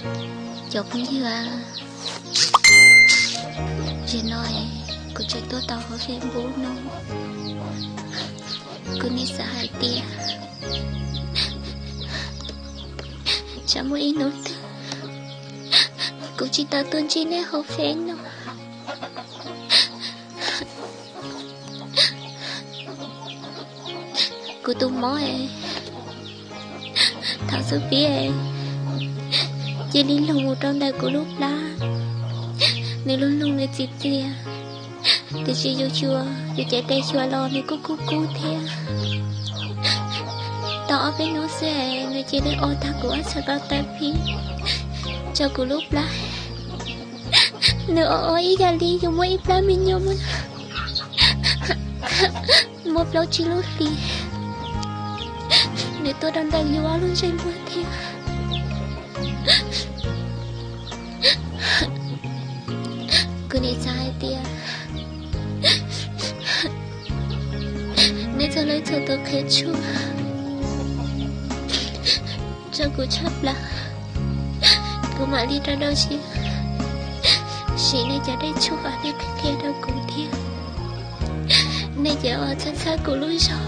Cov phooj ywg, zaum no kuv tseem tuaj tau hauv Facebook no, kuv nim xav hais tias tsam muaj ib hnub twg kuv tsis tau tuaj ntsib nej hauv Face no. Kuv tus mob es thaum xub pib cia li lug mus rau ntawm kuv lub plab. Nws lug lug nws txias txias, tiam sis yus xyuas yus cev tes xyuas los nws kuj kub kub thiab. Tau ob peb hnub xwb es nws cia li o tag kuv ob txhais ko taw phib rau kuv lub plab. Nws o o ib yam li yus muaj ib plab me nyuam muaj plaub tsib lub hlis, nws tuaj rau ntawm yus ob lub ntsej muag thiab. Kuv nim xav hais tias nej txhua leej txhua tus qhia tshuaj rau kuv tshaj plaws, kuv mam li rau rau siab siv nej cov dej tshuaj uas nej qhia rau kuv thiab nej cov uas txhawb txhawb kuv lub zog.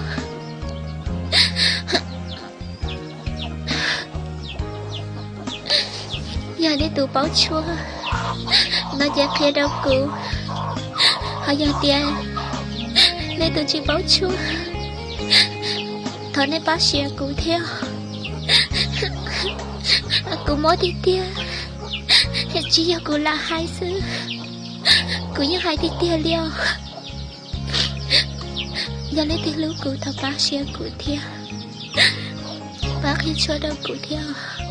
Yog nej tus paub tshuaj no ces qhia rau kuv, ho yog tias nej tus tsis paub tshuaj, thov nej pab share kuv thiab. Kuv mob tiag tiag, tsis yog kuv lam hais xwb, kuv yeej hais tiag tiag li os. Yog leej twg hlub kuv thov pab share kuv thiab, pab qhia tshuaj rau kuv thiab.